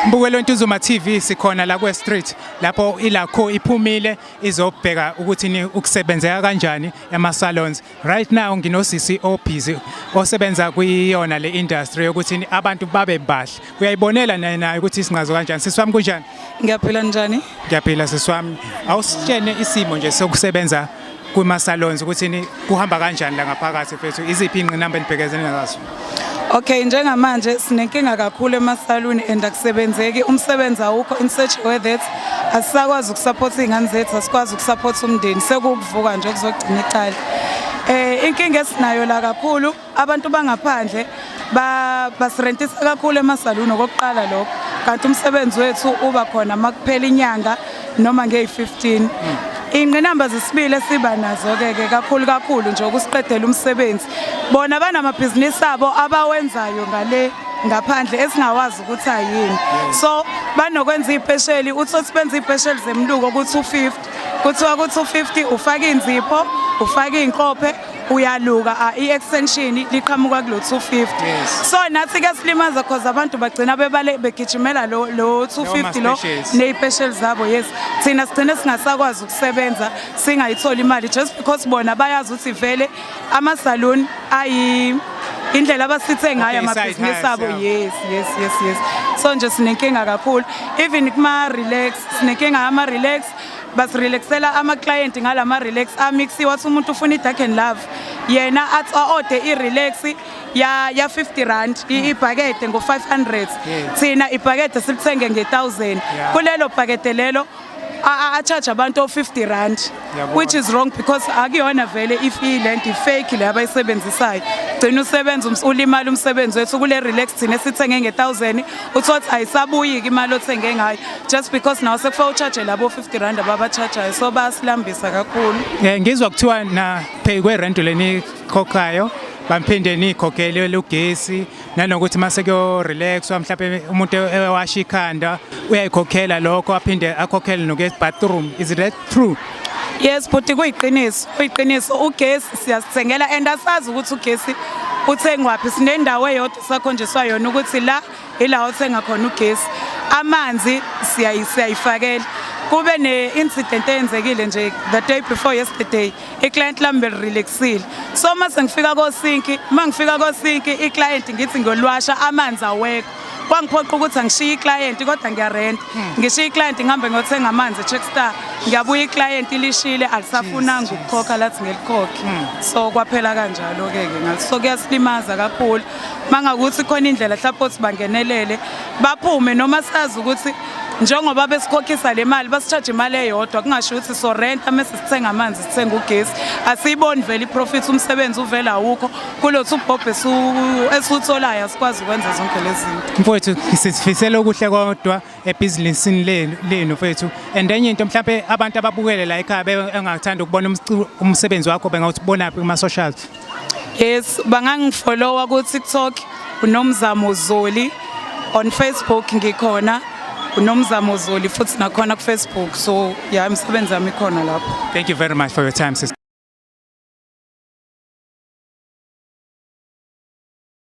Mbukelo Ntuzuma TV, sikhona la kwe Street lapho ilakho iphumile izobheka ukuthi ni ukusebenzeka kanjani ema salons. Right now nginosisi obusy osebenza kuyona le industry yokuthi ni abantu babe bahle. Uyayibonela naye naye ukuthi isinqazo kanjani. Sisi wami, kunjani? Ngiyaphila, njani? Ngiyaphila, sisi wami. Awusitshene isimo nje sokusebenza kuma salons, ukuthi ni kuhamba kanjani la ngaphakathi mfethu, iziphi ingqinamba enibhekezene nazo? Okay, njengamanje sinenkinga kakhulu emasaluni and akusebenzeki, umsebenzi awukho in such a way that asisakwazi ukusupport iy'ngane zethu, asikwazi ukusupport umndeni, sekuwukuvuka nje okuzogcina icala. Inkinga esinayo la kakhulu, abantu bangaphandle ba basirentisa kakhulu emasaluni, okokuqala lokho, kanti umsebenzi wethu uba khona makuphela inyanga noma ngeyi-15. Ingqinamba zesibili esiba nazo-ke ke kakhulu kakhulu nje ukusiqedela umsebenzi, bona banamabhizinisi abo abawenzayo ngale ngaphandle esingawazi ukuthi ayini, so banokwenza iy'special, uthi benza iy'special zemluko ku-250, kuthiwa ku-250 ufaka iy'nzipho, ufaka iy'nkophe, uyaluka, i-extension liqhamuka kulo 250. So nathi ke silimaza cause abantu bagcina bebale begijimela lo 250 lo ma-specials. Ney'special zabo, yes. Thina sigcine singasakwazi ukusebenza, singayitholi imali just because bona bayazi ukuthi vele ama-salon ayi indlela abasithe ngayo Okay, side amabhizinisi abo. hustle. Yes, so nje sinenkinga kakhulu, even kuma-relax sinenkinga yama-relax. Basirelaxela ama-client ngalama-relax amixiwe, athi umuntu ufuna i-Dark and Love, yena athi a-ode i-relax ya R50, ibhakede ngo-500. Thina ibhakede silithenge nge-1000. Kulelo bhakede lelo a-charge abantu o-R50, which is wrong because akuyona vele if ilento i-fake le abayisebenzisayo. Gcina usebenza ulimala umsebenzi wethu kule relax thina esithenge nge-1000, uthole ukuthi ayisabuyi-ke imali othenge ngayo just because nawe sekufanele u-charge labo R50 ababachajayo, so bayasilambisa kakhulu. Ngizwa kuthiwa na pay kwe-rent lenikhokhayo, baphinde nikhokhele ugesi, nanokuthi mase kuyo relaxwa mhlawumbe umuntu ewasha ikhanda uyayikhokhela lokho, aphinde akhokhele nokuya bathroom. Is that true? Yes bhuti, kuyiqiniso, kuyiqiniso. Ugesi siyasithengela and asazi ukuthi ugesi uthengwaphi, sinendawo eyodwa sakhonjiswa yona ukuthi la ila othenga khona ugesi. Amanzi siyayifakela. Kube ne-incident eyenzekile nje the day before yesterday, i-client lami belirelaxile, so mase ngifika kosinki, uma ngifika kosinki i-client ngithi ngiyolwasha, amanzi awekho. Kwangiphoqa ukuthi angishiye i-client, kodwa ngiyarenta, ngishiye i-client ngihambe ngiyothenga amanzi e-Checkstar. Ngiyabuya, i-client ilishile, alisafunanga ukukhokha, lathi ngelikhokhe. So kwaphela kanjalo-ke ke ngathi, so kuyasilimaza kakhulu. Mangakuthi khona indlela mhlawumbe ukuthi bangenelele, baphume, noma sazi ukuthi njengoba besikhokhisa le mali, basicharge imali eyodwa, kungasho ukuthi so renta mase sithenga amanzi, sithenga ugesi, asiyiboni vele i-profit, umsebenzi uvele awukho kulothi ubhobhe esiwutholayo, asikwazi ukwenza zonke lezi zinto. Mfowethu, sisifisela okuhle kodwa ebhizinisini lenu mfethu. And enye into, mhlawumbe abantu ababukele la ekhaya bengathanda ukubona umsebenzi wakho, bengawubona kuma socials? Yes, bangangifollowa ku TikTok, uNomzamo Zoli, on Facebook ngikhona uNomzamo Zoli futhi nakhona ku Facebook. So yeah, imisebenzi yami ikhona lapho. Thank you very much for your time, sister.